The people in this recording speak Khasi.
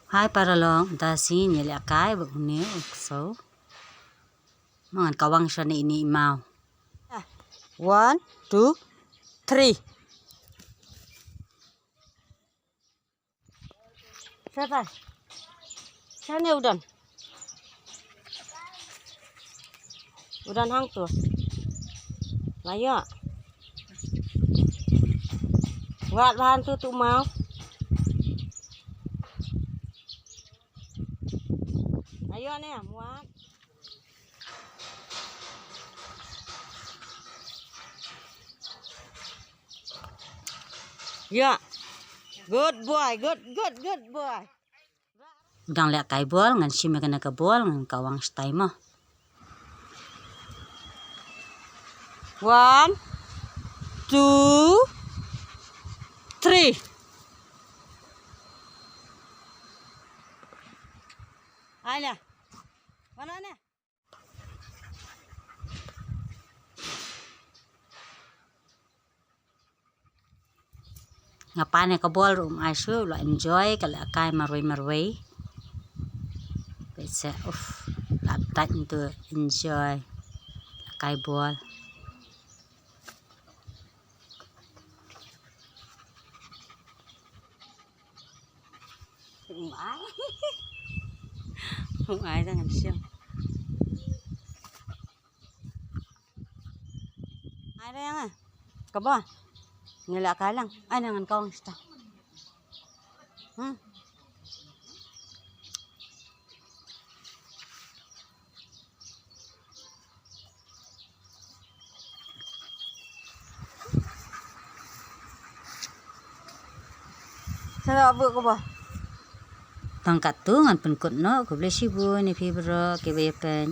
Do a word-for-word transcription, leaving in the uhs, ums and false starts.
Hai paralok, da sien ïa lehkai bad une u ksew. Ngan kawang shane ine i maw. One, two, three. Sata. Shane u don. U don hangto. Nga ïoh. Wat bha hangto tu maw. Nga ïoh ne, wat. Ïa. Good boy, good, good, good boy. Dang lehkai bol, ngan shim ïa kane ka bol, ngan kawang shatai mo. One, two, three. Ai na. Mana ne? Nga pan ïa ka bol ruh um ai shuh, la enjoy ka lehkai marwei marwei. Peit se, uff, la tat ntu enjoy lehkai bol. Um ai. Um ai da ngan shim. Ai da ïa nga. Ka bol. Ngi lehkai lang. Ai da ngan kawang shatai. Hmm. Sa la buh ka bol. Tang katto ngan pynkut noh, khublei shibun ïa phi baroh kiba ïa peit.